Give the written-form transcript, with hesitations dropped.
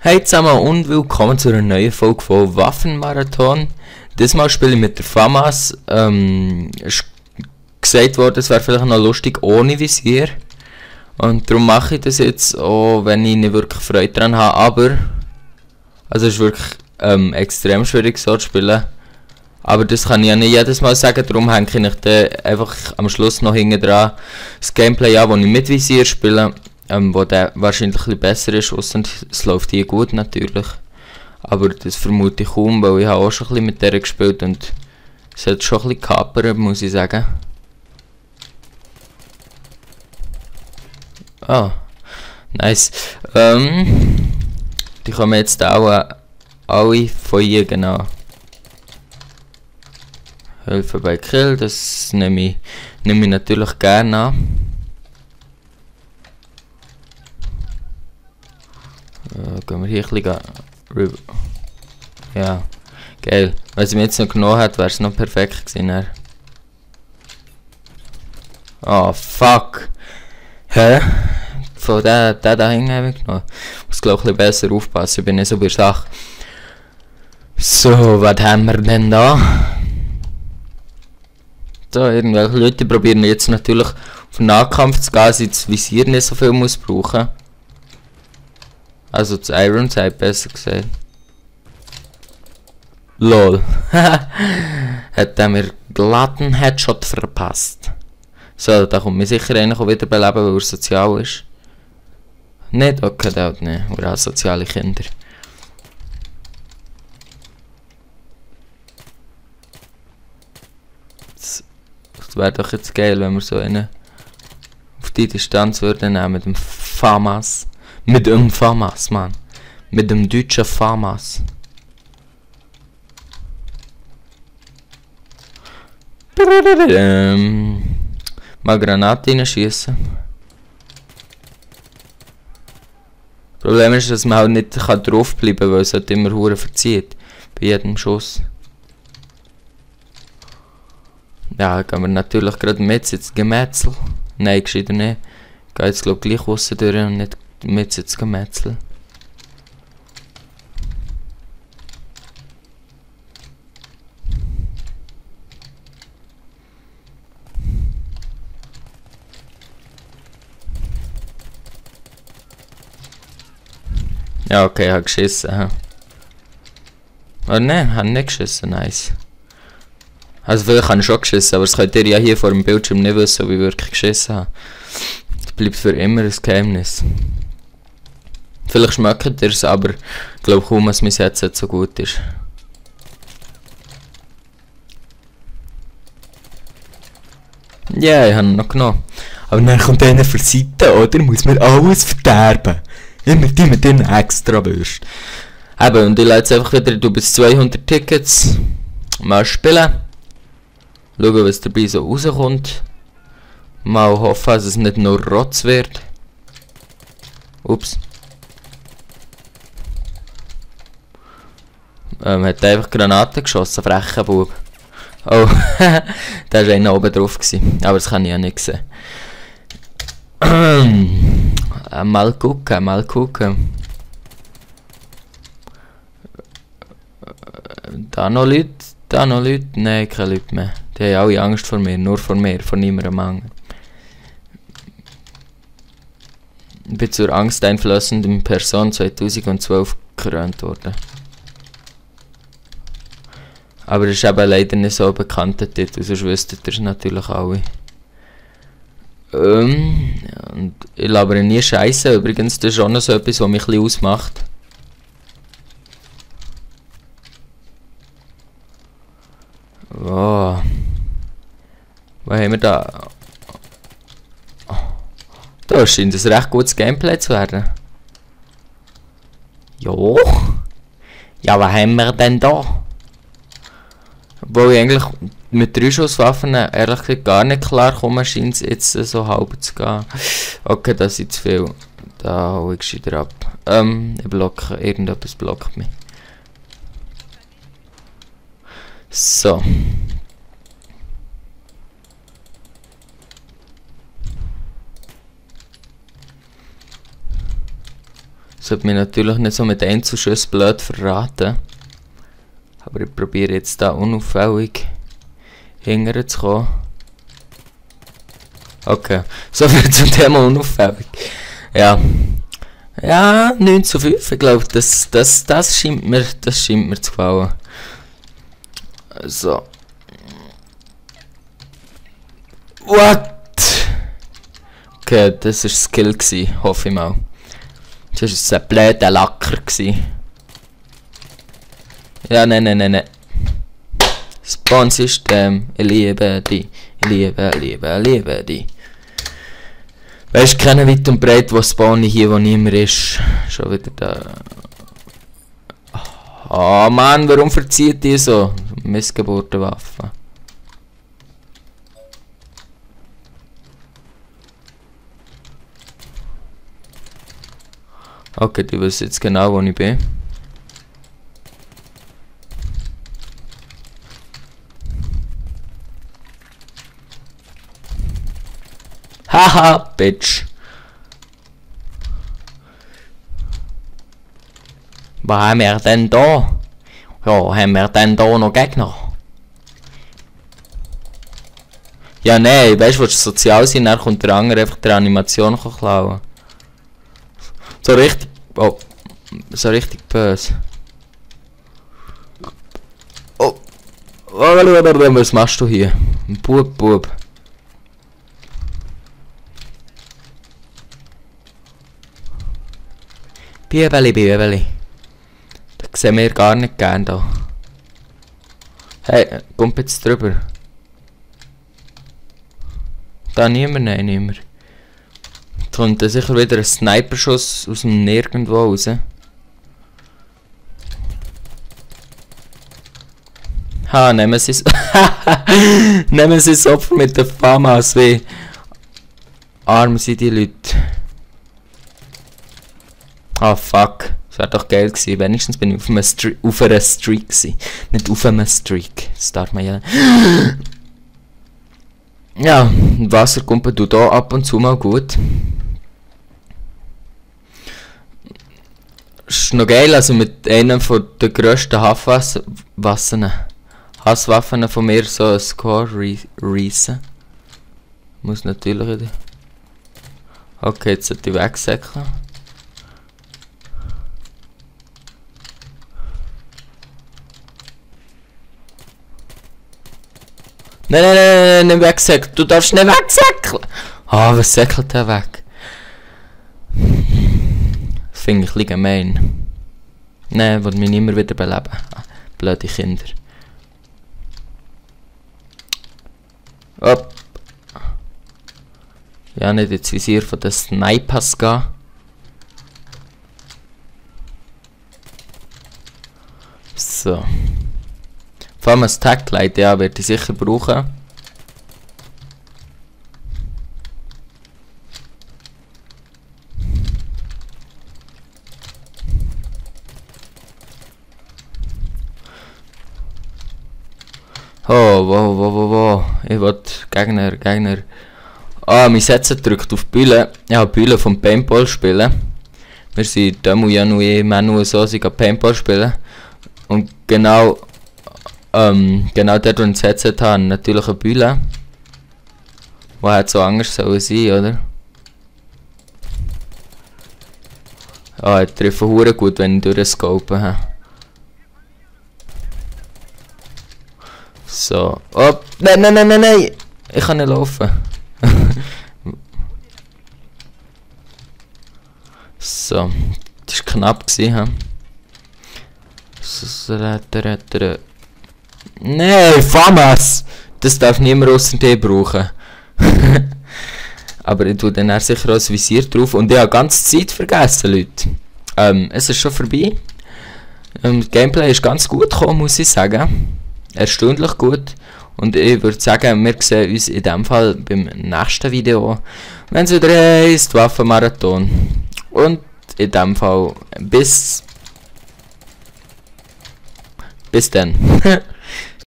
Hey zusammen und willkommen zu einer neuen Folge von Waffenmarathon. Diesmal spiele ich mit der FAMAS. Ist gesagt worden, es wäre vielleicht noch lustig ohne Visier. Und darum mache ich das jetzt, auch wenn ich nicht wirklich Freude daran habe. Aber also es ist wirklich extrem schwierig so zu spielen. Aber das kann ich ja nicht jedes Mal sagen, darum hänge ich dann einfach am Schluss noch hinten dran das Gameplay an, das ich mit Visier spiele. Wo der wahrscheinlich ein bisschen besser ist, ausser es läuft hier gut natürlich. Aber das vermute ich kaum, weil ich habe auch schon ein bisschen mit der gespielt und es hat schon ein bisschen kapern, muss ich sagen. Ah, nice. Die kommen jetzt auch alle von hier, genau. Hilfe bei Kill, das nehme ich natürlich gerne an. Gehen wir hier ein bisschen ja, geil. Wenn sie mich jetzt noch genommen hat, wäre es noch perfekt gewesen. Oh, fuck. Hä? Von der da hinten habe ich genommen. Muss glaube ich ein bisschen besser aufpassen, ich bin nicht so bei der Sache. So, was haben wir denn da? Da, irgendwelche Leute probieren jetzt natürlich auf den Nahkampf zu gehen, sie das Visier nicht so viel muss brauchen. Also das Iron Sight besser gesagt. LOL. Hat er mir glatten Headshot verpasst. So, da kommt mir sicher einer wieder beleben, weil er sozial ist. Nicht? Okay, der hat nicht. Wir haben soziale Kinder. Das wäre doch jetzt geil, wenn wir so einen auf die Distanz würden nehmen mit dem FAMAS. Mit dem FAMAS, Mann. Mit dem deutschen FAMAS. Mal Granate reinschießen. Problem ist, dass man halt nicht draufbleiben kann, weil es halt immer hure verzieht. Bei jedem Schuss. Ja, gehen wir natürlich gerade mit ins Gemetzel. Nein, gescheiter nicht. Ich gehe jetzt glaube ich gleich aussen durch und nicht mit ins Gemetzel. Ja, okay, ich habe geschissen. Oh nein, ich habe nicht geschissen, nice. Also vielleicht habe ich schon geschissen, aber das könnt ihr ja hier vor dem Bildschirm nicht wissen, ob ich wirklich geschissen habe. Das bleibt für immer ein Geheimnis. Vielleicht schmeckt ihr es, aber ich glaube kaum, dass mein Headset so gut ist. Ja, yeah, ich habe ihn noch genommen. Aber dann kommt einer für die Seite, oder? Muss man alles verderben. Immer die mit den extra Würst. Eben, und ich lasse jetzt einfach wieder, du bis 200 Tickets mal spielen. Schauen, was dabei so rauskommt. Mal hoffen, dass es nicht nur Rotz wird. Ups. Hat einfach Granaten geschossen, frecher Bub. Oh, da war einer oben drauf gewesen. Aber das kann ich ja nicht sehen. Mal gucken, mal gucken. Da noch Leute? Da noch Leute? Nein, keine Leute mehr. Die haben alle Angst vor mir, nur vor mir, vor niemandem anderen. Ich bin zur angsteinflößenden Person 2012 gekrönt worden. Aber es ist eben leider nicht so ein bekannter Titel, sonst wüsstet ihr es natürlich alle. Und ich labere nie Scheiße, übrigens, das ist auch noch so etwas, was mich ein bisschen ausmacht. Oh. Was haben wir da? Da scheint ein recht gutes Gameplay zu werden. Jo. Ja, was haben wir denn da? Obwohl ich eigentlich mit 3-Schusswaffen ehrlich gesagt gar nicht klar komme, scheint es jetzt so halb zu gehen. Okay, das ist zu viel. Da hole ich gescheiter ab. Ich blocke, irgendetwas blockt mich. So. Sollte mich natürlich nicht so mit Einzelschüssen blöd verraten. Aber ich probiere jetzt da unauffällig hinterher zu kommen. Okay, so viel zum Thema unauffällig. Ja. Ja, 9:5. Ich glaube, das scheint mir zu gefallen. So. What? Okay, das war Skill gewesen, hoffe ich mal. Das war ein blöder Lacker gewesen. Ja, nein. Spawn-System, ich liebe die. Ich liebe die. Weißt du, keine weit und breit, wo spawn ich hier, wo niemand ist. Schon wieder da. Oh Mann, warum verzieht die so? Missgeburtenwaffe. Okay, du weißt jetzt genau, wo ich bin. Haha, Bitch. Was haben wir denn da? Ja, haben wir denn da noch Gegner? Ja, nein, weißt du, willst du sozial sein, dann kommt der andere einfach die Animation klauen. So richtig. Oh. So richtig böse. Oh. Was machst du hier? Bub. Biebeli. Das sehen wir gar nicht gern da. Hey, kommt jetzt drüber. Da niemand, nein, niemand. Da kommt da sicher wieder ein Sniperschuss aus dem Nirgendwo raus. Ha, nehmen Sie es. Nehmen Sie das Opfer mit der FAMAS, wie arm sind die Leute. Ah, fuck. Das wäre doch geil gewesen. Wenigstens bin ich auf einer Streak gewesen. Nicht auf einem Streak. Das darf man ja. Ja, Wasserkumpe tut da ab und zu mal gut. Ist noch geil, also mit einem von der grössten Hasswaffen von mir so ein Score reissen. Muss natürlich wieder. Okay, jetzt sollte ich wegsäckeln. Nein, nicht wegsäckeln. Du darfst nicht wegsäckeln. Ah, was säckelt der weg? Das finde ich ein bisschen gemein. Nein, will mich nicht mehr wieder beleben. Blöde Kinder. Hopp. Ja, nicht ins Visier von den Snipers gehen. So. Vor allem das Taglight, ja, werde ich sicher brauchen. Oh, wow. Ich will Gegner. Ah, mein Setzer drückt auf Bühne. Ja, Bühne vom Paintball spielen. Wir sind Demu, Janu, Manu so, sie gehen Paintball spielen. Und genau dort, wo ich das Headset habe, natürlich eine Bühne. Die hat so anders sollen sein, oder? Ah, ich treffe hure gut, wenn ich durchscopen habe. So. Oh, nein! Ich kann nicht laufen. So. Das war knapp gewesen, he? Nein, FAMAS! Das darf niemand außer dir brauchen. Aber ich tue dann auch sicher auch das Visier drauf. Und ich habe ganz Zeit vergessen, Leute. Es ist schon vorbei. Das Gameplay ist ganz gut gekommen, muss ich sagen. Erstaunlich gut. Und ich würde sagen, wir sehen uns in dem Fall beim nächsten Video. Wenn es wieder heisst, Waffenmarathon. Und in dem Fall bis dann.